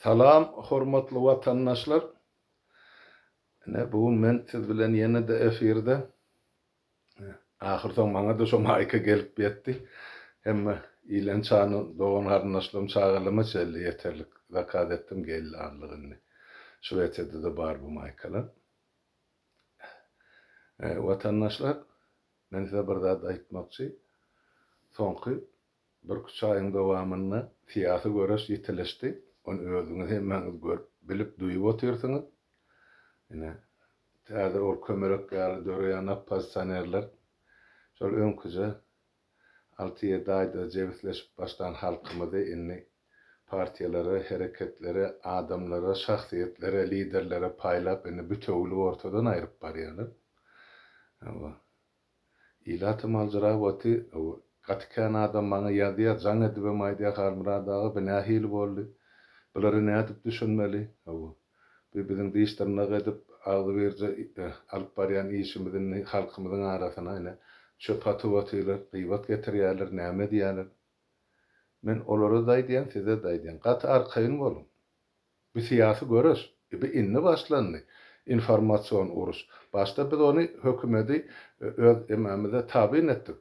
Salam hormatly watandaşlar. Ine bu gün men siz bilen ýene-de efirde. Ahyrsoň maňa-da şo maýka gelip ýetdi. Hemme ilen çany dogan garyndaşlarym çagalaryma çenli ýeterlik zakaz etdim geldi aldyk indi. Şwesiýada-da bar bu maýkalar. Watandaşlar men size bir zat aýtmakçy. Soňky Birküç aýyň dowamynda syýasy göreş ýitileşdi. Ony özüňiz hemmäňiz görüp, bilip, duýup otyrsyňyz. Ine, täze ol kömelek ýaly döreýän oppozisionerler şol öňküje alty-ýedi aýda jebisleşip başlan halkymyzy indi partiýalara, hereketlere, adamlara, şahsyýetlere, liderlere paýlap indi bütewiligi ortadan aýryp barýarlar. Hawa. Ilatam aljyrap oty, gaty kän adam maňa ýazýar, jaň edibem aýdýar, Halmyrat aga, bu nähili boldy? Bulara nädip düşünmeli? Hawa, bu biziň diş-dyrnak edip, agzybirje alyp barýan işimizi indi halkymyzyň arasyna ine, çöp atyp otyrlar, gybat getirýärler, näme edýärler? Men olara-da aýdýan, size-de aýdýan, gaty arkaýyn boluň. Bu syýasy göreş. Bu indi başlandy. Informasion uruş. Başda biz ony hökümedi öz emämize tabyn etdik.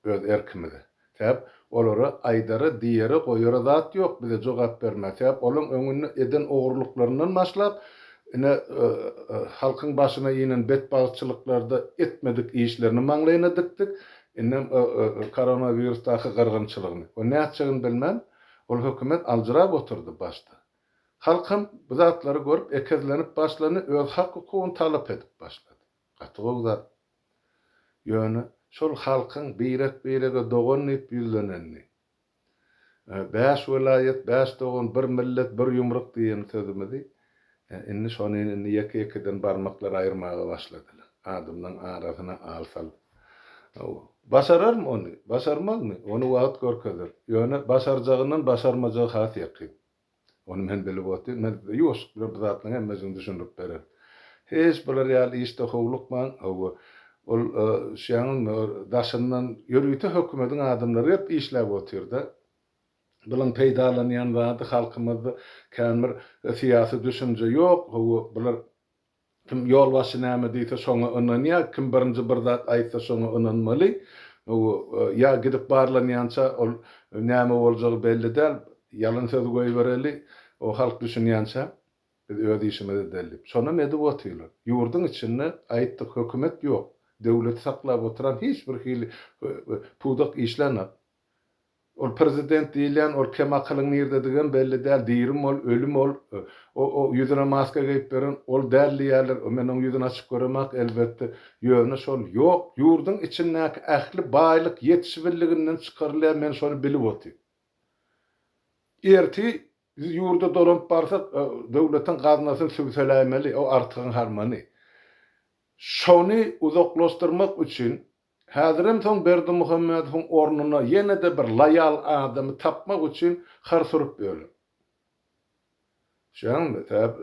Öz erkimize. Sebäp olara aýdara, diýere, goýara zat ýok bize jogap bermä. Sebäp olaň öňünde eden ogurlyklaryndan başlap, ine halkyň başyna inen betbagtçylyklarda etmedik işlerini maňlaýyna dikdik. Indem koronawirusdaky gyrgynçylygyny. O nätjegini bilmän ol hökümet aljyrap oturdy başda. Halkam bu zatlary görüp ekezlenip başlany öz hak hukugyny talap edip başlady. Gaty gowy zat. Ýöne şol halkyň birek birege dogan diýip ýüzlenenini, bäş welaýat bäş dogan bir millet bir ýumruk diýen sözümizi indi şony indi ýeke ýekeden barmaklar aýyrmaga başladylar. Adamlaň arasyna al salyp. Başararmy ony, başarmazmy, ony wagt görkezer. Ýöne başarjagyndan başarmajagy has ýakyn. Ony men bilip otyryn. Men size ýuwaşlyk bilen bu zatlaryň hemmesini düşündirip bererin. Hiç bular ýaly işde howlukmaň. Hawa, ol şeýaňyzmy, daşyndan ýörite hökümediň adamlary gelip işläp otyr-da. Bulaň peýdalanýan zady halkymyzda kän bir syýasy düşünje ýok. Hawa, bular Kim ýolbaşçy näme diýse şoňa ynanýar, kim birinji bir zat aýtsa şoňa ynanmaly. Ýa gidip barlanýança ol näme boljagy belli däl, ýalan söz goýbereli, o halk düşünýänçä biz öz işimizi edeli diýip. Şonam edip otyrlar. Ýurduň içinde aýtdyk hökümet ýok. Döwleti saklap oturan hiç bir hili pudak işlänok. Ol prezident diýilýän ol kemakylyň nirdedigem belli däl, dirimi ol, ölümi ol, o o ýüzüne maska geýip beren ol däl diýýärler, men oň ýüzüni açyk göremak elbetde, ýöne şol ýok, ýurduň içindäki ähli baýlyk ýetişibildiginden çykarylýar men şony bilip otyryn. Ertir biz ýurda dolanyp barsak döwletiň gaznasyny sübseläýmeli, o artygyň harmany. Şony uzaklaşdyrmak üçin Häzirem soň Berdimuhamedowyň ornuna ýene-de bir loýal adamy tapmak üçin har sürüp ýörler. Düşýäňmi? Sebäp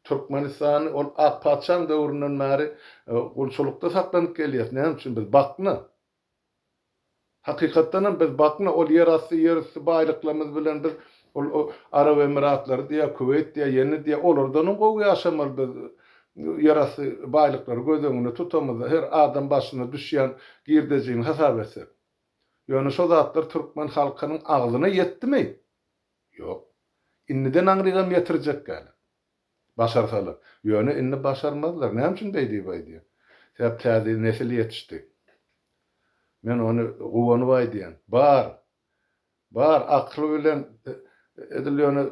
Türkmenistany ol ak patyşaň döwründen bäri gulçulykda saklanyp gelýäs. Näme üçin biz bakna? Hakykatdanam biz bakna ol ýerasty, ýerüsti baýlyklarymyz bilen biz ol Arap Emiratlary diýýär, Kuweýt diýýär, ýene diýýär, olardanam gowy ýaşamaly biz ýerasty baýlyklary göz öňünde tutamyzda her adam başyna düşýän girdejini hasap etsek. Ýöne şo zatlar türkmen halkynyň agzyna ýetdimi? Ýok. Indiden aňrygam ýetirjek däl. Başarsalar. Ýöne indi başarmazlar. Näme üçin beý diýip aýdýan? Sebäp täze nesil ýetişdi. Men ony guwanyp aýdýan. Bar. Bar, akyly bilen edil ýöne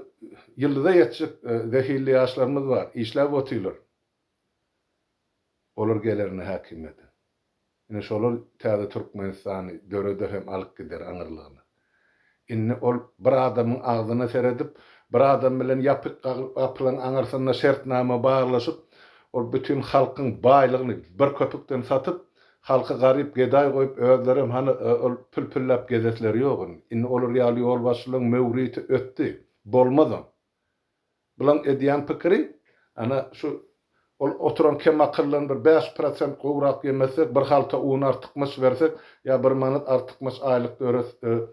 ýyldyza ýetjek zehinli ýaşlarymyz bar. Işläp otyrlar. Olar gelerine häkimiýete. Ine şolar täze Türkmenistany döreder hem alyp gider aňyrlygyna. Indi ol bir adamyň agzyna seredip, bir adam bilen ýapyk gapylaryň aňyrsynda şertnama baglaşyp, ol bütin halkyň baýlygyny bir köpükden satyp, halky garyp gedaý goýup özlerem hany ol pül-pülläp gezesleri ýok indi. Indi olar ýaly ýolbaşçylaryň möwriti ötdi. Bolmazam. Bulaň edýän pikiri, ana, şu ol oturan kemakyldan bir 5% gowrak ýemesek, bir halta un artykmaç bersek, ýa bir manat artykmaç aýlyk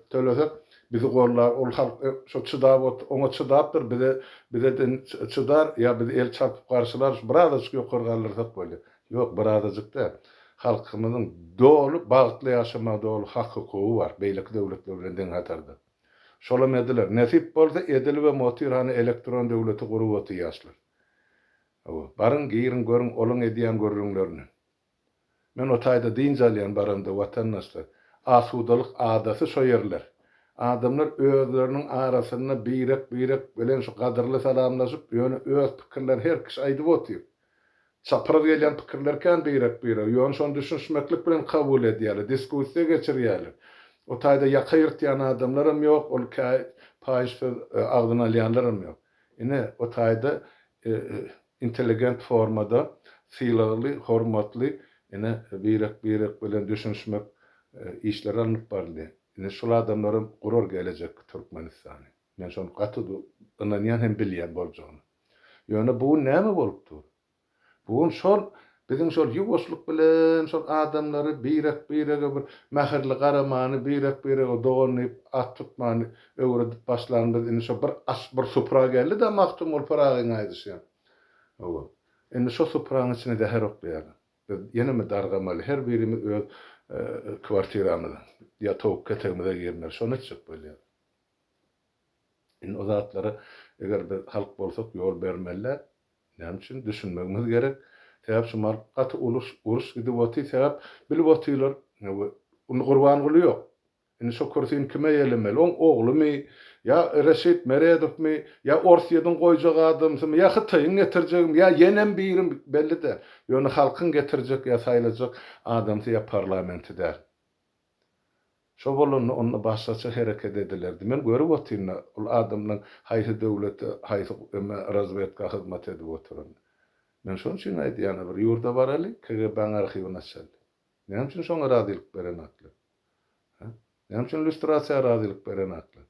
tölesek, bizi gollar, ol halk şo çydap ot, oňa çydapdyr, bize, bize-de çydar, ýa bizi el çarpyp garşylar, şu birazajyk ýokary galdyrsak bolýar. Ýok, birazajyk däl. Halkymyzyň doly bagtly ýaşamaga doly hak-hukugy bar, beýleki döwletler bilen deň hatarda. Şolam ediler. Nesip bolsa edilibem otyr hany elektron döwleti gurup otyr ýaşlar. Hawa, baryň giriň görüň olaň edýän gürrüňlerini. Men o taýda dynç alýan baramda watandaşlar. Asudalyk adasy şo ýerler. Adamlar özleriniň arasynda birek birek bilen şu gadyrly salamlaşyp ýöne öz pikirlerini her kişi aýdyp otyr. Çapraz gelýän pikirler kän birek-birege, ýöne şony düşünişmeklik bilen kabul edýärler, diskussiýa geçirýärler. O taýda ýaka ýyrtýan adamlaram ýok, ol kä paýyş söz agzyna alýanlaram ýok. Ine, o taýda intelligent formada, sylagly, hormatly, ine, birek-birek bilen düşünişmek işleri alnyp barylýar. Ine, şul adamlaram gurar gelejekki Türkmenistany. Men şony gaty ynanýan hem bilýän boljagyna. Ýöne bu gün näme bolup dur? Bu gün şol biziň şol ýuwaşlyk bilen şol adamlary birek-birege bir mähirli garamany, birek-birege dogan diýip at tutmany öwredip başlanymyz indi şo bir aş bir supra geldi-de Magtymguly Pyragyň aýdyşy ýaly. Hawa. Indi şo supraň içine zäher oklaýarlar. Biz ýenemi dargamaly, her birimiz öz kwartiramyza ýa towuk ketegimize girmeli. Şony etjek bolýarlar. Indi o zatlara eger biz halk bolsak ýol bermeli däl. Näme üçin? Düşünmegimiz gerek. Sebäp şu mal gaty uly uruş gidip otyr. Sebäp bilip otyrlar. Indi Gurbanguly ýok. Indi şo kürsini kime eýelemeli? Oň oglumy? Ýa Reşit Meredowmy? Ýa Orsýediň goýjak adamsymy? Ýa Hytaýyň getirjegimi? Ýa ýenem birimi? Belli däl. Ýöne halkyň getirjek ýa saýlajak adamsy ýa parlamenti däl. Şo bolanda onda başgaça hereket edilerdi. Men görüp otyryn-da, ol adamlaň haýsy döwlete, haýsy eme razwedka hyzmat edip oturanyny. Men şonuň üçin aýdýan-a, bir ýurda baraly, KGB-niň arhiwini açaly. Näme üçin şoňa razylyk berenaklar? Hä? Näme üçin lýustrasiýa razylyk berenaklar?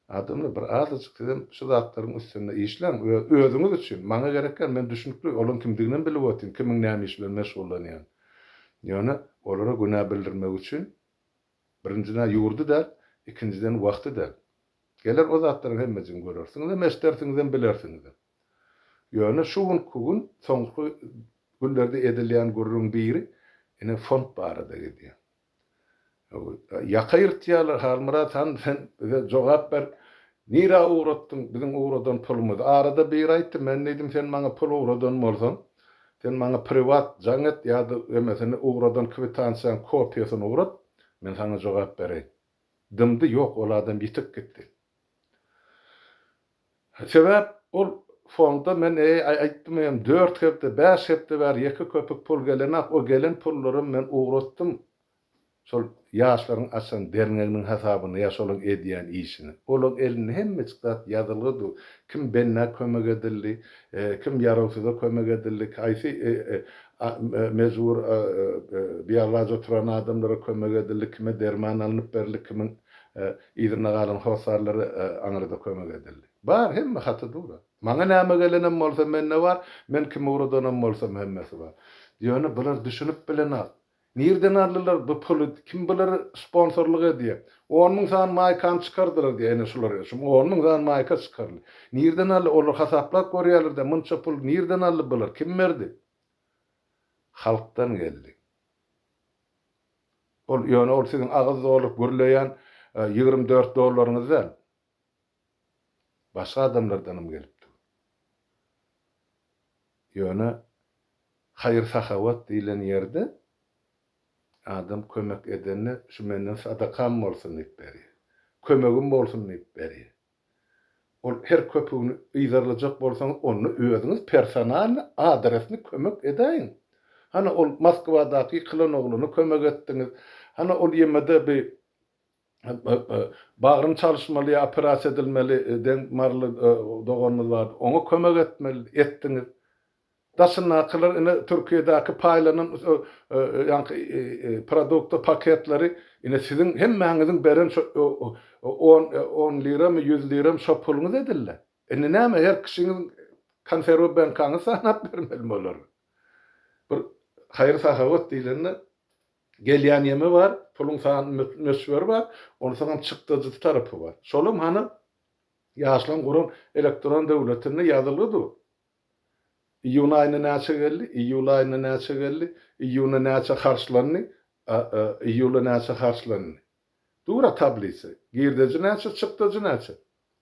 Adamlar, bir azajyk sizem şu zatlaryň üstünde işläň, özüňiz üçin. Maňa gerek däl, men düşnükli, olaň kimdiginem bilip otyryn, kimiň näme iş bilen meşgullanýanyny. Ýöne olara günä bildirmek üçin, birinjiden, ýurdy däl, ikinjiden, wagty däl. Geler o zatlaryň hemmejigini görersiňizem, eşdersiňizem, bilersiňizem. Ýöne şu günki gün, soňky günlerde edilýän gürrüň biri, ine, fond barada gidýär. Ýaka ýyrtýarlar, Halmyrat han, sen bize jogap ber. Nirä ugratdyň biziň ugradan pulumyzy? Arada biri aýtdy, men diýdim, sen maňa pul ugradan bolsaň, sen maňa priwat jaň et ýa-da emesini ugradan kwitansiýaň kopiýasyny ugrat, men saňa jogap bereýin. Dymdy, ýok, ol adam ýitip gitdi. Sebäp ol fonda men eý aýtdym hem dört hepde bäş hepde bäri ýeke köpük pul gelenak o gelen pullaram men ugratdym şol ýaşlaryň açan derňeginiň hasabyna ýa şolaň edýän işine olaň elinde hemmejik zat ýazylgy dur kim bennä kömek edildi kim ýarawsyza kömek edildi haýsy mejbur bialaç oturan adamlara kömek edildi kime derman alnyp berildi kimiň Yzynda galan hossarlara aňryda kömek edildi. Bar, hemme haty dur-a. Maňa näme gelenem bolsa mende bar, men kimi ugradanam bolsam hemmesi bar. Ýöne bular düşünip bilenok. Nirden aldylar bu puly, kim bulara sponsorlyk edýär? 10 müň sany maýkany çykardylar diýýär, ine şular, şu 10 müň sany maýka çykaryldy. Nirden aldy, olar hasaplap görýärler-dä, munça pul nirden aldy bular, kim berdi? Halkdan geldi. Ol, ýöne ol siziň agyz dolup gürleýän 24 dollaryňyz däl. Başga adamlardanam gelip dur. Ýöne haýyr-sahawat diýlen ýerde adam kömek edende şu menden sadakam bolsun diýip berýär. Kömegim bolsun diýip berýär. Ol her köpügini yzarlajak bolsaňyz onda özüňiz personalny adresny kömek edäýiň. Hany ol Moskwadaky ýykylan oglana kömek etdiňiz. Hany ol ýemede bi bagryny çalyşmaly ýa operasiýa edilmeli deň maryly doganymyz bardy. Oňa kömek etmeli etdiňiz. Daşyndakylar ine Türkiýedäki paýlanan ýaňky produkta paketleri ine siziň hemmäňiziň beren şo on on liramy ýüz liramy şo puluňyz edildi. Indi näme her kişiňiziň konserwa bankaňyzy sanap bermelimi olara. Bir haýyr sahawat diýlende. Gelýän ýemi bar, puluň sany möçberi bar, onsoňam çykdajysy tarapy bar. Şolam hany ýaşlaryň guran elektron döwletinde ýazylgy dur. Iýun aýynda näçe geldi, iýul aýynda näçe geldi, iýunda näçe harçlandy, iýulda näçe harçlandy. Dur-a tablisa. Girdeji näçe, çykdajy näçe.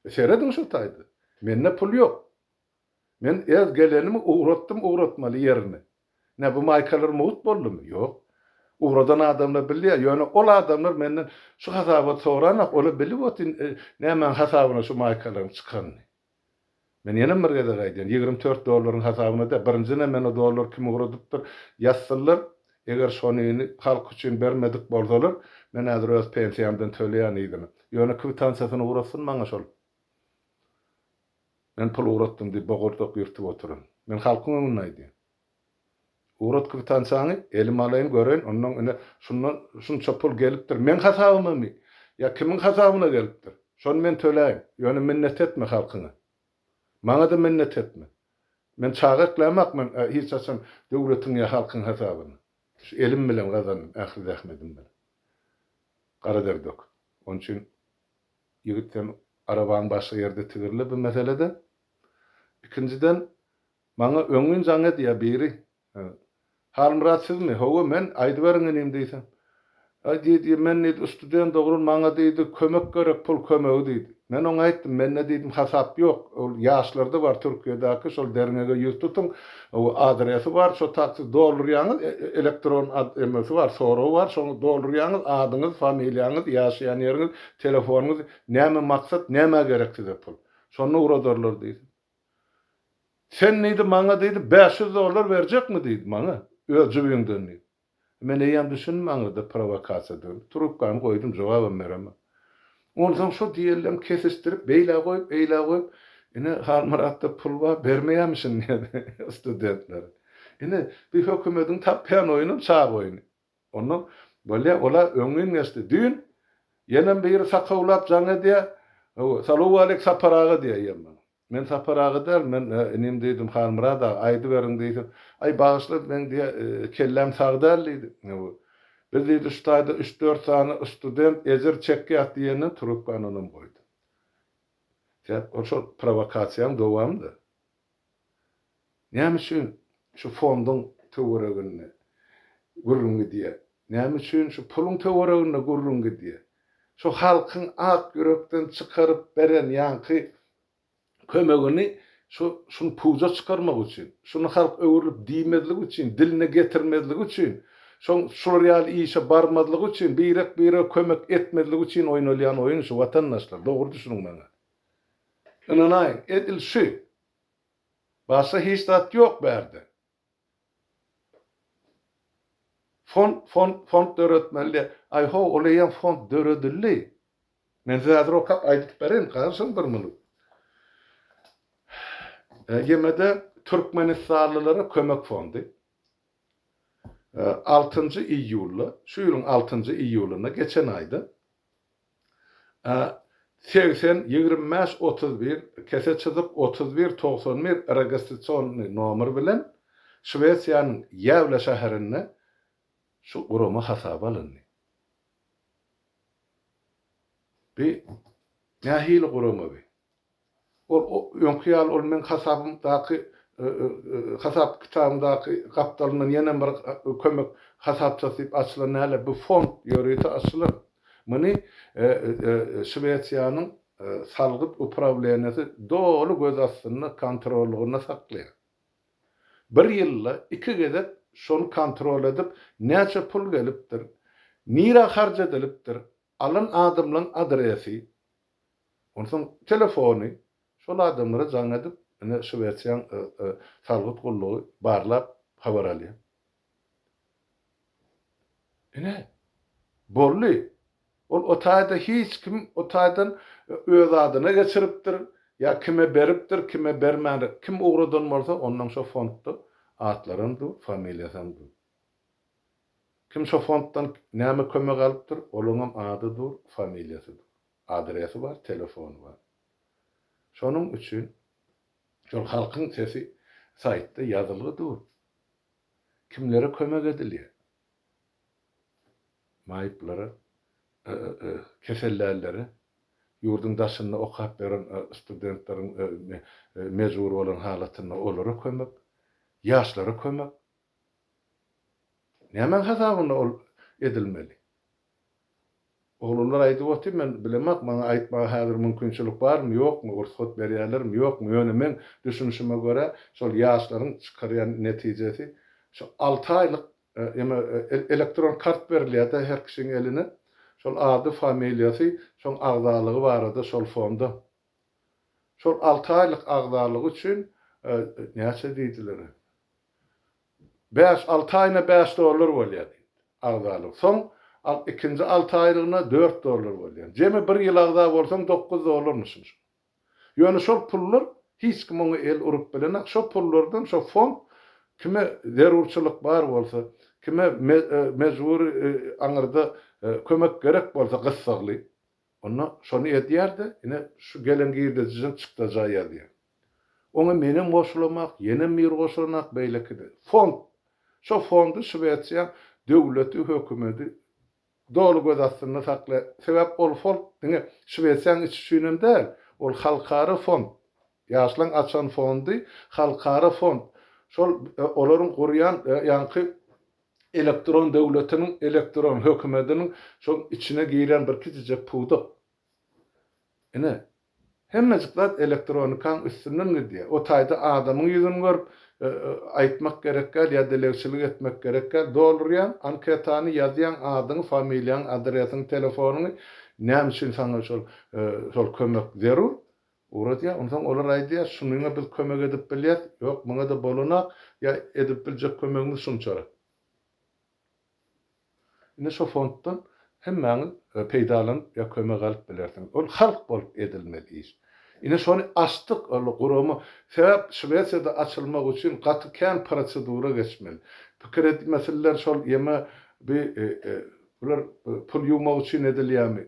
Serediň şo taýda. Mende pul ýok. Men öz gelenimi ugratdym ugratmaly ýerine. Nä bu maýkalar mugt boldumy? Ýok. Ugradan adamlar bilýär. Ýöne ol adamlar menden şu hasabaty soranok. Olar bilip otyr nämäň hasabyna şu maýkalaryň çykanyny. Men ýenem bir gezek aýdýan, 24 dollaryň hasabyna däl. Birinjiden men o dollary kim ugradypdyr ýazsynlar. Eger şonyny halk üçin bermedik bolsalar, men häzir öz pensiýamdan töleýän yzyna. Ýöne kwitansiýasyny ugratsyn maňa şol. Men pul ugratdym diýip bogurdak ýyrtyp oturan. Men halkyň öňünde aýdýan. Ugrat kwitansiýaňy, elime alaýyn göreýin, ondan ine şundan şunça pul gelipdir. Meň hasabymamy ýa kimiň hasabyna gelipdir? Şony men töläýin. Ýöne minnet etme halkyňa. Maňa-da minnet etme. Men çaga eklämok men hiç haçan döwletiň ýa halkyň hasabyna. Şu elim bilen gazandym, ähli zähmedim bilen. Gara der döküp. Onuň üçin Ýigit sen arabaň başga ýerde tigirle bu meselede. Ikinjiden maňa öňňin jaň edýä biri. Halmyrat sizmi? Hawa men, aýdyberiň inim diýsem. Aý diýdi, men diýdi student oglan maňa diýdi kömek gerek pul kömegi diýdi. Men oňa aýtdym mende diýdim hasap ýok, ol ýaşlarda bar Türkiýedäki şol derňege ýüz tutuň, adresi bar şo taksy doldurýaňyz elektron emesi bar soragy bar şoňa doldurýaňyz adyňyz familiýaňyz ýaşaýan ýeriňiz telefonyňyz näme maksat nämä gerek size pul şonda ugradarlar diýdim. Sen diýdi maňa diýdi 500 dollar berjekmi diýdi maňa öz jübiňden diýdi. Men eýýäm düşündim aňyrda prowokasiýadygyny. Trubkany goýdum, jogabam beremok. Onsoň şo diýenlerimi kesişdirip, beýlä goýup, eýlä goýup, ine, Halmyratda pul bar, bermeýärmişin diýýär studentlere. Ine, bi hökümediň tapýan oýunam çaga oýny. Onnoň, bolýa, ol-a öňňin geçdi. Düýn ýenem biri sakawlap jaň edýär, Hawa, salowwalik Sapar aga diýýär ýem maňa. Men Sapar aga däl, men inim diýdim, Halmyrat aga, aýdyberiň diýsem, Aý, bagyşla, meň diýýär, kelläm sag däl diýdi. Biz diýdi, şu taýda üç-dört sany student ejir çekýäs diýenden trubkany onam goýdy. Sebäp ol şol prowokasiýaň dowamy-da. Näme üçin şu fonduň töwereginde gürrüň gidýär? Näme üçin şu puluň töwereginde gürrüň gidýär? Şu halkyň ak ýürekden çykaryp beren ýaňky kömegini şu şuny puja çykarmak üçin, şuny halk öwrülip diýmezligi üçin, diline getirmezligi üçin, şoň şular ýaly işe barmazlygy üçin, birek-birege kömek etmezligi üçin oýnalýan oýun şu watandaşlar, dogry düşüniň maňa. Ynanaýyň, edil şu. Başga hiç zat ýok bärde. Fond, fond, fond döretmeli diýýär. Aý how, ol eýýäm fond döredildi. Men size häzir okap aýdyp bereýin, garaşyň bir minut. Ýemede türkmenistanlylara kömek fondy altynjy iýulda, şu ýylyň altynjy iýulynda, geçen aýda 80 25 31 kese çyzyk 31 91 registrasionnyý nomer bilen Şwesiýanyň Gäwle şäherinde şu gurama hasaba alyndy. Bi nähili gurama bi? Ol öňki ýaly ol meň hasabymdaky hasap kitabymdaky gapdalyndan ýene bir kömek hasapçasy diýip açylan däl, bu fond ýörite açylan. Muny Şwesiýanyň salgyt uprawleniýasy doly göz astynda kontrollygynda saklaýar. Bir ýylda iki gezek şony kontrol edip näçe pul gelipdir, nirä harç edilipdir, alan adamlaryň adresi, Onsoň telefony şol adamlara jaň edip, ine Şwesiýaň salgyt gullugy barlap habar alýar. Ine, boldy. Ol o taýda hiç kim o taýdan öz adyna geçiripdir, ýa kime beripdir, kime bermändir. Kim ugradan bolsa, ondan şo fondda atlaram dur, familiýasam dur. Kim şo fonddan näme kömek alypdyr, olaňam ady dur, familiýasy dur. Adresi bar, telefony bar. Şonuň üçin şol Halkyň sesi saýtda ýazylgy dur. Kimlere kömek edilýär? Maýyplara, kesellänlere, ýurduň daşynda okap ýören studentleriň mejbur bolan halatynda olara kömek, ýaşlara kömek. Nämäň hasabyna ol edilmeli? Oglanlar aýdyp otyr, men bilemok, maňa aýtmaga häzir mümkinçilik barmy, ýokmy, rugsat berýärlermi, ýokmy, ýöne meň düşünişime görä, şol ýaşlaryň çykarýan netijesi şu alty aýlyk eme elektron kart berilýär-de her kişiň eline, şol ady, familiýasy, şoň agzalygy barada şol fonda. Şol alty aýlyk agzalygy üçin näçe diýdiler? Bäş, alty aýyna bäş dollar bolýar diýdi. Agzalyk. Soň al ikinji alty aýlygyna dört dollar bolýar. Jemi bir ýyl agza bolsaň dokuz dollarmyşyn şo. Ýöne şol pullar hiç kim oňa el urup bilenak. Şo pullardan şo fond kime zerurçylyk bar bolsa, kime mejbury aňyrda kömek gerek bolsa gyssagly, onda şony edýär-de, ine şu gelen girdejiden çykdaja ýazýar. Oňa menem goşulamak, ýenem biri goşulanak, beýleki-de. Fond. Şo fondy Şwesiýaň döwleti, hökümeti doly göz astynda saklaýar. Sebäp ol fond diňe Şwesiýaň içi üçinem däl, ol halkara fond. Ýaşlaň açan fondy halkara fond. Şol olaryň gurýan ýaňky elektron döwletiniň, elektron hökümediniň şoň içine girýän bir kiçijek pudak. Ine, hemmejik zat elektronikaň üstünden gidýär. O taýda adamyň ýüzüni görüp, aýtmak gerek däl ýa dilegçilik etmek gerek däl. Doldurýaň anketany, ýazýaň adyňy, familiýaňy, adresiňi, telefonyňy, näme üçin saňa şol şol kömek zerur, ugradýar. Onsoň olar aýdýar, şunyňa biz kömek edip bilýäs, ýok, muňa-da bolanak, ýa edip biljek kömegimiz şunçarak. Indi şo fonddan hemmäňiz peýdalanyp ýa kömek alyp bilersiňiz. Ol halk bolup edilmeli iş. Ine şony açdyk ol gurama. Sebäp Şwesiýada açylmak üçin gaty kän prosedura geçmeli. Pikir etmesinler şol ýeme bi bular pul ýuwmak üçin edilýämi,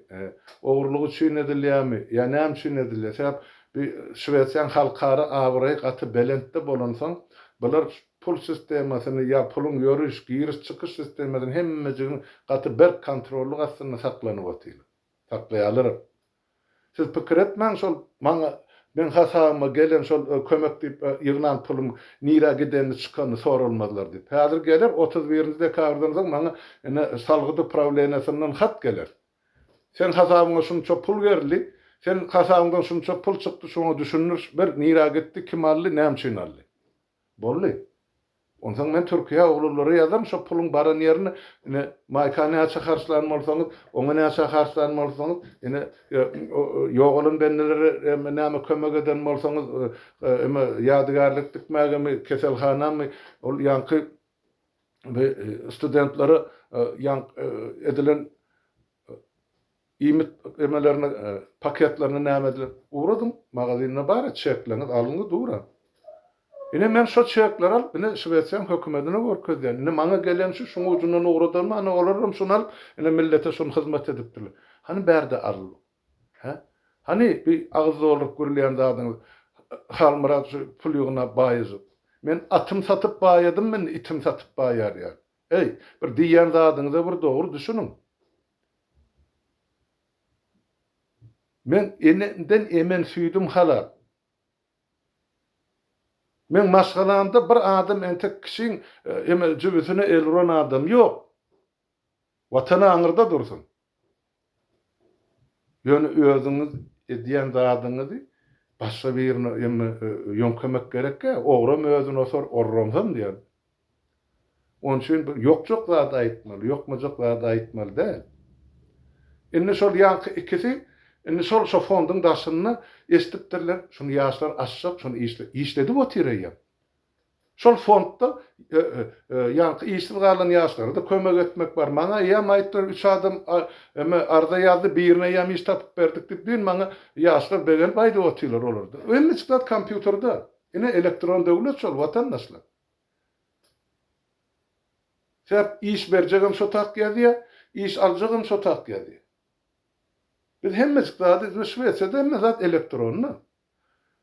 ogurlyk üçin edilýämi ýa näme üçin edilýär. Sebäp bi Şwesiýaň halkara abraýy gaty belentde bolansoň bular Pul sistemasyny ýa puluň ýörüş, giriş-çykyş sistemasyny hemmejigini gaty berk kontrollyk astynda saklanyp otyrlar. Saklaýarlaram. Siz pikir etmäň şol maňa meň hasabyma gelen şol kömek diýip ýygnan pulum nirä gidenini çykanyny soralmazlar diýip. Häzir geler 31-nji dekabrdan soň maňa ine salgyt uprawleniýasyndan hat geler. Seň hasabyňa şunça pul geldi, seň hasabyňdan şunça pul çykdy şoňa düşündiriş ber nirä gitdi, kim aldy, näme üçin aldy. Boldy. Onsoň men Türkiýä oglanlara ýazaryn şo puluň baran ýerini, ine, Maýka näçe harçlan bolsaňyz, oňa näçe harçlan bolsaňyz, ine, ýogalan bendelere näme kömek eden bolsaňyz, eme, ýadygärlik dikmägemi, keselhanamy, ol ýaňky studentlere ýaňky edilen Iýmit emelerini, paketlerini näme edilen, ugradyň, magazinde bar-a çekleriňiz, alyň-da dur-a. Ine, men şo çekleri alyp, ine, Şwesiýanyň hökümetine görkezýän. Ine, maňa gelen şu, şuň ujundan ugradanmy, ana, olaram şuny alyp, ine, millete şuny hyzmat edipdirler. Hany bärde alyl? Hä? Hany bi agyz dolduryp gürleýän zadyňyz, Halmyrat şu pul ýygnap baýajyk. Men atym satyp baýadym, indi itim satyp baýar ýaly. Eý, bir diýýän zadyňyza bir dogry düşüniň. Meň enemden emen süýdüm halal. Meň maşgalamda bir adam entek kişiň eme jübüsine el uran adam ýok. Watan aňyrda dursun. Ýöne özüňiz edýän zadyňyzy başga birine emme ýöňkemek gerekkä, ogram özüni osar, orramsam diýen. Onuň üçin bir ýokjak zady aýtmaly, ýokmajak zady aýtmaly däl. Indi şol ýaňky ikisi indi şol şo fonduň daşynda eşidipdirler, şuny ýaşlar açjak, şuny işle, işledip otyr eýýäm. Şol fondda ýaňky işsiz galan ýaşlara-da kömek etmek bar. Maňa eýýäm aýtdylar, üç adam eme arza ýazdy, birine eýýäm iş tapyp berdik diýip, düýn maňa ýaşlar begenip aýdyp otyrlar olar-da. Hemmejik zat kompýuterde. Ine, elektron döwlet şol, watandaşlar. Sebäp iş berjegem şo tak ýazýar, iş aljagam şo tak ýazýar. Biz hemmejik zady, Şwesiýada hemme zat elektronda.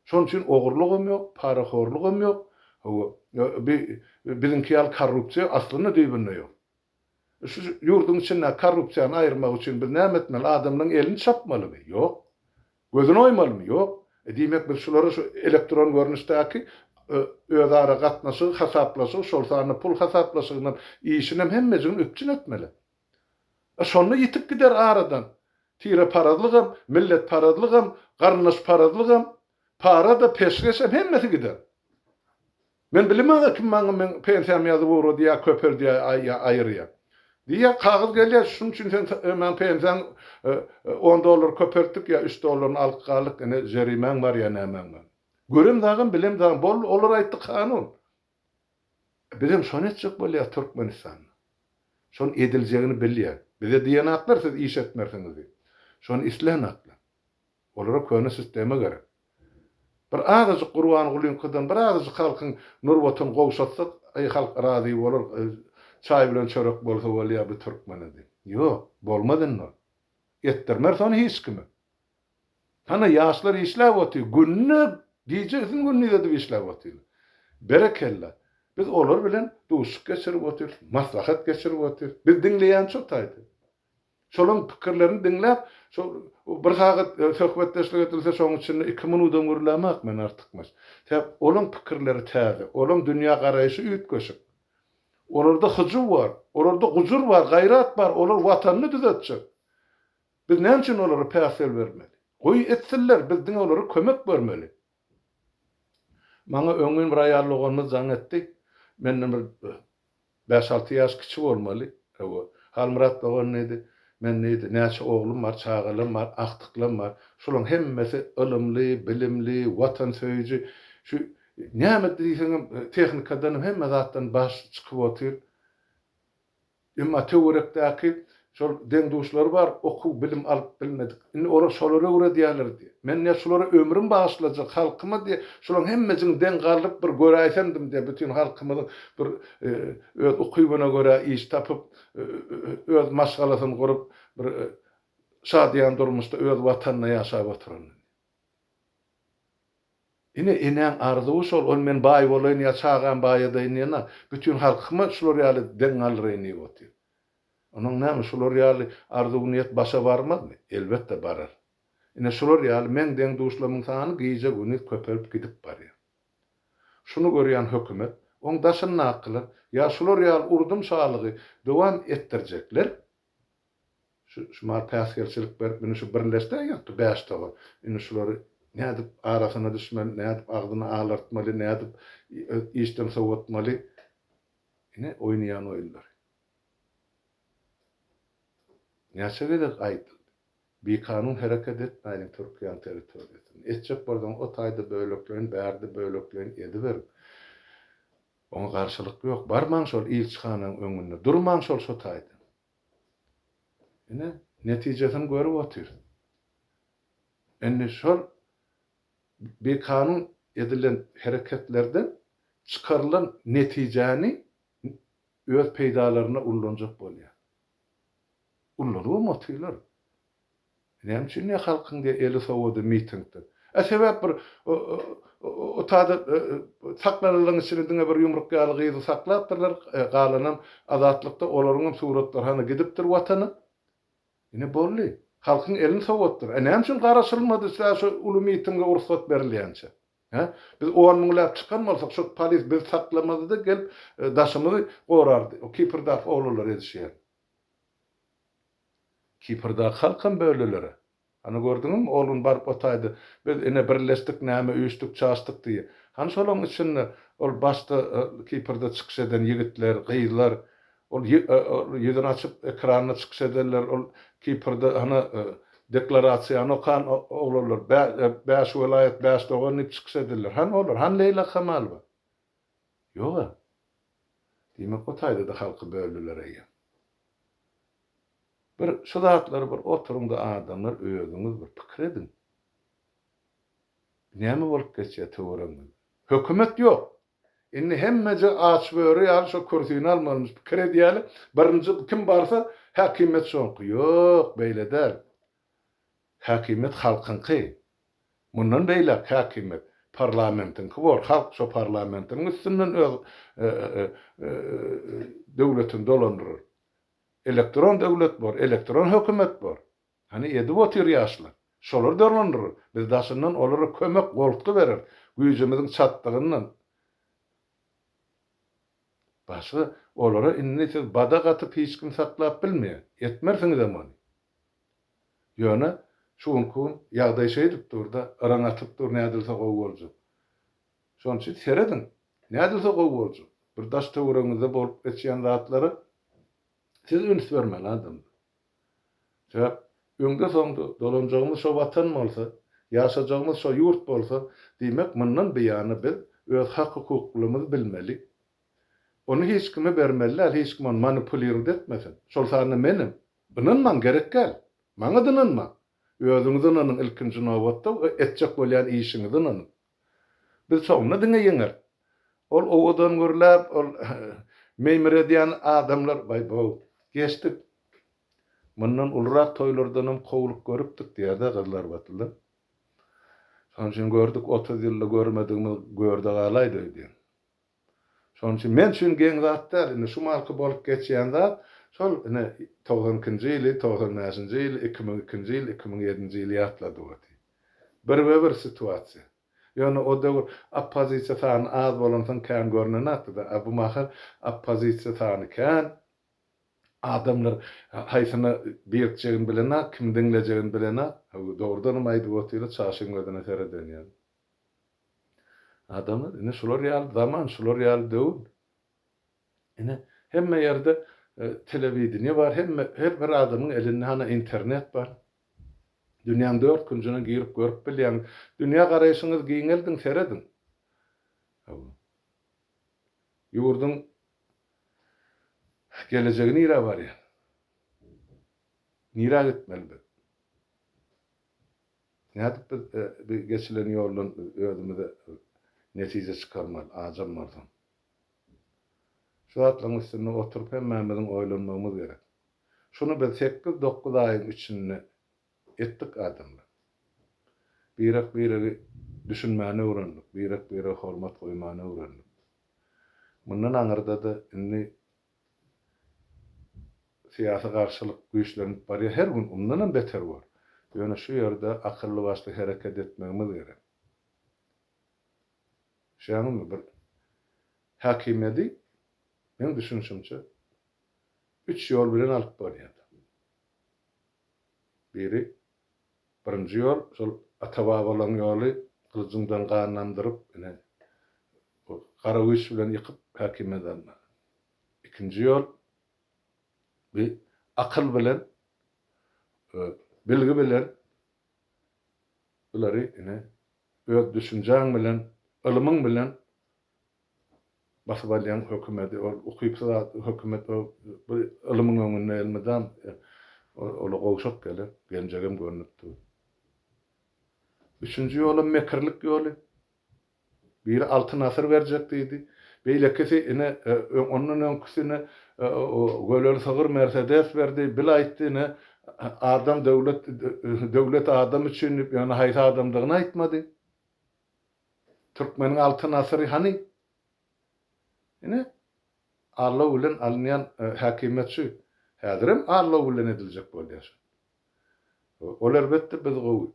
Şonuň üçin ogurlygam ýok, parahorlugam ýok. Hawa, bi biziňki ýaly korrupsiýa aslynda düýbünde ýok. Şu ýurduň içindäki korrupsiýany aýyrmak üçin biz näme etmeli? Adamlaryň elini çapmalymy? Ýok. Gözüni oýmalymy? Ýok. E, diýmek biz şulara şu elektron görnüşdäki özara gatnaşygy, hasaplaşygy, şol sanda pul hasaplaşygynam, işinem hemmejigini üpjün etmeli. E, şonda ýitip gider aradan. Tireparazlygam, milletparazlygam, garyndaşparazlygam, para-da, peşgeşem hemmesi gider. Men bilemok-a kim maňa meň pensiýamy ýazyp ugradýar, köpeldýär ýa aýyrýar. Diýýär, kagyz gelýär, şunuň üçin sen meň pensiýaň on dollar köpeltdik ýa üç dollaryny alyp galdyk, ine jerimäň bar ýa nämäň bar. Görem zagam, bilem zagam, boldy, olar aýtdy kanun. Bizem şony etjek bolýas Türkmenistanda. Şonuň ediljegini bilýär. Bize diýenaklar siz iş etmersiňiz diýip. Şony islänaklar. Olara köne sistema gerek. Bir azajyk Gurbangulyňkydan bir azajyk halkyň nurbatyny gowşatsak, aý halk razy bolar, çaý bilen çörek bolsa bolýar bu türkmene diýip. Ýok, bolmaz indi ol. Etdirmeris ony hiç kime. Hana ýaşlar işläp otyr, günde gijesini gündiz edip işläp otyrlar. Berekella. Biz olar bilen duşuşyk geçirip otyrys, maslahat geçirip otyrys. Biz diňleýänçi o taýda. Şolaň pikirlerini diňläp, şo bir sagat söhbetdeşlik edilse, şoň içinde iki minudam gürlämok men artykmaç. Sebäp olaň pikirleri täze, olaň dünýä garaýşy üýtgeşik. Olarda hyjuw bar, olarda gujur bar, gaýrat bar, olar Watanyny düzetjek. Biz näme üçin olara päsgel bermeli? Goý etsinler, biz diňe olara kömek bermeli. Maňa öňňin bir aýal doganymyz jaň etdi. Menden bir Bäş-alty ýaş kiçi bolmaly. Hawa. Halmyrat dogan diýdi, Men diýdi, näçe oglum bar, çagalarym bar, agtyklarym bar. Şolaryň hemmesi ylymly, bilimli, watansöýüji. Şu näme diýseňem tehnikadanam hemme zatdan baş çykyp otyr. Emma töwerekdäki şol deň-duşlary bar, okuw, bilim alyp bilmedik. Indi olar şolary öwredýärler diýýär. Men diýýär, şulara ömrüm bagyşlajak, halkyma diýýär, şularyň hemmejigini deň galdyryp bir göräýsemdim diýýär, bütin halkymyzyň bir öz ukybyna görä iş tapyp, öz maşgalasyny gurup, bir şadyýan durmuşda öz watanynda ýaşap oturanyny. Ine, enäň arzuwy şol, ol men baý bolaýyn ýa çagam baýadaýyn diýenok, bütin halkyma şular ýaly deň galdyraýyn diýip otyr. Onuň näme, şular ýaly arzuw-niýet başa barmazmy? Elbetde barar. Ine, şular ýaly meň deň-duşlarymyň sany gije-gündiz köpelip gidip barýar. Şuny görýän hökümet, oň daşyndakylar ýa şular ýaly urdum şalygy dowam etdirjekler, Şu şumal päsgelçilik berip indi şu birleşdi ýaňky bäş dogan. Indi şulary nädip arasyna düşmeli, nädip agzyny alartmaly, nädip işden sowatmaly. Ine oýnaýan oýunlary. Näçe gezek aýdyldy. Bikanun hereket etmäýliň Türkiýäň territoriýasynda. Etjek bolsaň o taýda bölekleýin, bärde bölekleýin ediberiň. Oňa garşylyk ýok. Barmaň şol ilçihanaň öňünde. Durmaň şol şo taýda. Ine, netijesini görüp otyrys. Indi şol bikanun edilen hereketlerden çykarylan netijäni öz peýdalaryna ullanjak bolýar. Ullanybam otyrlar. Näme üçin diýýär halkyň diýýär eli sowady mitingden. Ä sebäp bir o tada saklananlaryň içinde diňe bir ýumruk ýaly gyzy saklapdyrlar, galanam azatlykda olaryňam suratlary hany gidipdir watana. Ine boldy. Halkyň elini sowatdylar. Ä näme üçin garaşylmady tä şo uly mitinge rugsat berilýänçä? Hä? Biz on müňläp çykan bolsak şo polis bizi saklamazdy-da gelip daşymyzy gorardy. O Kiprdaky oglanlar edişi ýaly. Kiprdaky halkam bölülere. Hany gördüňizmi ol gün baryp o taýda biz ine birleşdik näme üýşdük çaşdyk diýýär. Hany şolaň içinde ol başda Kiprde çykyş eden ýigitler, gyzlar ol ýüzüni açyp ekranda çykyş edenler ol Kiprde hany deklarasiýany okan oglanlar bäş welaýat bäş dogan diýip çykyş edenler hany olar hany Leýla Kamalowa. Ýoga. Diýmek o taýda-da halky böldüler eýýäm. Bir şu zatlary bir oturyňda adamlar özüňiz bir pikir ediň. Näme bolup geçýär töweregiňizde? Hökümet ýok. Indi hemmeje aç böri ýaly şo kürsini almalymyş pikir edýäli. Birinji kim barsa häkimiýet şoňky. Ýok, beýle däl. Häkimiýet halkyňky. Mundan beýläk häkimiýet parlamentiňki bor. Halk şo parlamentiniň üstünden öz döwletini dolandyrar. Elektron döwlet bor, elektron hökümet bor. Hany edip otyr ýaşlar. Şolar dolandyrar. Biz daşyndan olara kömek, goltgy bereris. Güýjümiziň çatdygyndan. Başga olara indi siz badak atyp hiç kim saklap bilmeýär. Etmersiňizem ony. Ýöne şu günki gün ýagdaý şeýdip dur-da, yraň atyp dur nädilse gowy boljak. Şonuň üçin serediň, nädilse gowy boljak. Bir daş-töweregiňizde bolup geçýän zatlara siz üns bermeli adamlar. Sebäp öňde-soňda dolanjagymyz şo Watan bolsa, ýaşajagymyz şo ýurt bolsa, diýmek mundan buýana biz öz hak-hukuklymyzy bilmeli. Ony hiç kime bermeli däl, hiç kim ony manipulirowat etmesin. Şol sanda menem. Ynanmaň gerek däl. Maňa-da ynanmaň. Özüňize ynanyň ilkinji nobatda we etjek bolýan işiňize ynanyň. Biz soňunda diňe ýeňeris. Ol owadan gürläp, ol meýmiredýän adamlar, baý-bow, geçdik. Mundan ulurak toýlardanam kowlup görüpdik diýer-dä gyzlar batyl-da. Şonuň üçin gördük, 30 ýylda görmedigimiz görde galaýdy öýdýän. Şonuň üçin men üçin geň zat däl, indi şu malky bolup geçýän zat, şol ine 92 nji ýyly, 95 nji ýyly, 2002 nji ýyl, 2007 nji ýyly ýatladyp otyr. Birbe-bir situasiýa. Ýöne o döwür oppozisiýa sany az bolansoň kän görnenakdy-da, a bu mahal oppozisiýa sany kän, adamlar haýsyna birikjegini bilenak, kimi diňlejegini bilenak. Dogrudanam aýdyp otyr-a, çaşyň gözüne sereden ýaly. Adamlar, ine şular ýaly zaman, şular ýaly döwür. Ine, hemme ýerde telewideniýe bar, hemme, her bir adamyň elinde hana internet bar. Dünýäň dört künjüne girip görüp bilýäňiz. Dünýä garaýşyňyzy giňeldiň, serediň. Hawa. Ýurduň gelejegi nirä barýar? Nirä gitmeli biz? Nädip biz bi geçilen ýoldan özümize netije çykarmaly, ajam bolsaň. Şu zatlaryň üstünde oturyp hemmämiziň oýlanmagymyz gerek. Şuny biz sekiz-dokuz aýyň içinde etdik adamlar. Birek-biregi düşünmäni öwrendik, birek-birege hormat goýmany öwrendik. Mundan aňyrda-da indi Syýasy garşylyk güýçlenip barýar, her gün undanam beter bor. Ýöne şu ýerde akylly-başly hereket etmegimiz gerek. Düşýäňizmi, bir häkimiýedi, meň düşünişimçe, üç ýol bilen alyp bolýar. Biri, birinji ýol, şol ata-babalaryň ýoly, gylyjyňdan gan damdyryp, ine, gara güýç bilen ýykyp häkimiýet almak. Ikinji ýol, bu akyl bilen, bilgi bilen bulary ine öz düşünjäň bilen, ylmyň bilen basyp alýan hökümedi, ol ukypsyz hökümet ol bu ylmyň öňünde elmydam ola gowşak geler, geljegem görnüp dur. Üçünji ýolam mekirlik ýoly. Biri Altyn asyr berjek diýdi. Beýlekisi ine, ondan öňküsi ine, göleli sygyr Mersedes berdi. Bil aýtdy ine, adam döwlet, döwlet adam üçin diýip, ýöne haýsy adamdygyny aýtmady. Türkmeniň Altyn asyry hany? Ine, aldaw bilen alynýan häkimiýet şu. Häzirem aldaw bilen ediljek bolýar şu. Ol erbetdi, biz gowy.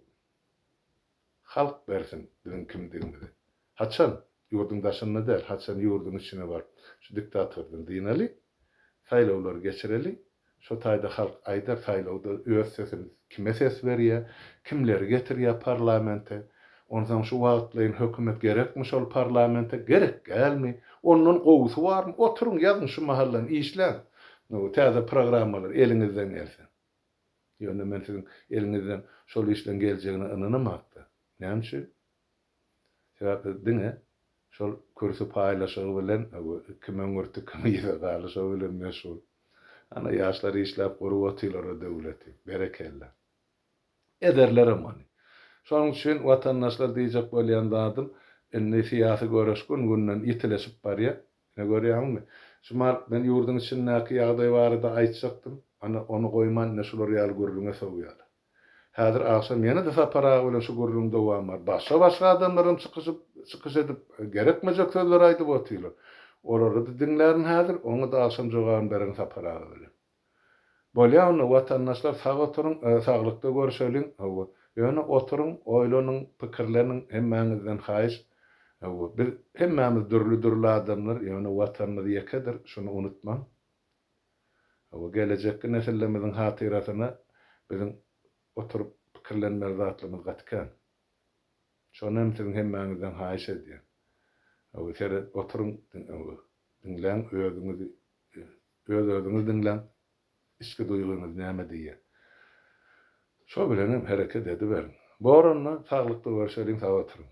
Halk bersin biziň kimdigimizi. Haçan, ýurduň daşynda däl, haçan ýurduň içine baryp, şu diktatordan dynaly, saýlawlary geçireli, şo taýda halk aýdar saýlawda öz sesini kime ses berýär, kimleri getirýär parlamente, onsoň şu wagtlaýyn hökümet gerekmi şol parlamente, gerek dälmi, ondan gowusy barmy, oturyň ýazyň şu mahaldan işläň, täze programmalar eliňizden gelse. Ýöne men siziň eliňizden şol işleň geljegine ynanamakda. Näme üçin? Sebäp biz diňe şol kürsi paýlaşygy bilen kim öňürti, kim yza galdy şo bilen meşgul. Ana ýaşlar işläp gurup otyrlar o döwleti. Berekella. Ederlerem ony. Şonuň üçin watandaşlar diýjek bolýan zadym indi syýasy göreş gün-günden ýitileşip barýar. Ine görýäňizmi? Şu mal men ýurduň içindäki ýagdaý barada aýtjakdym. Ana ony goýman ine şular ýaly gürrüňe sowýarlar. Häzir agşam ýene-de Sapar aga bilen şu gürrüň dowam bar. Başga-başga adamlaram çykyşyp, çykyş edip, gerekmejek sözleri aýdyp otyrlar. Olary-da diňlärin häzir, oňa-da agşam jogabyny bererin Sapar aga bilen. Bolýa onda watandaşlar sag oturyň, saglykda görşeliň, hawa. Ýöne oturyň, oýlanyň, pikirleniň, hemmäňizden haýyş. Hawa, biz hemmämiz dürli-dürli adamlar, ýöne Watanymyz ýekedir, şuny unutmaň. Hawa, gelejekki nesillemiziň hatyrasyna biziň oturyp pikirlenmeli zatlarymyz gaty kän. Şony hem siziň hemmäňizden haýyş edýän. Hawa, seret, oturyň, diňläň özüňizi, öz-özüňizi diňläň, içki duýgyňyz näme diýýär. Şo bilenem hereket ediberiň. Bor onda, saglykda görşeliň, sag oturyň.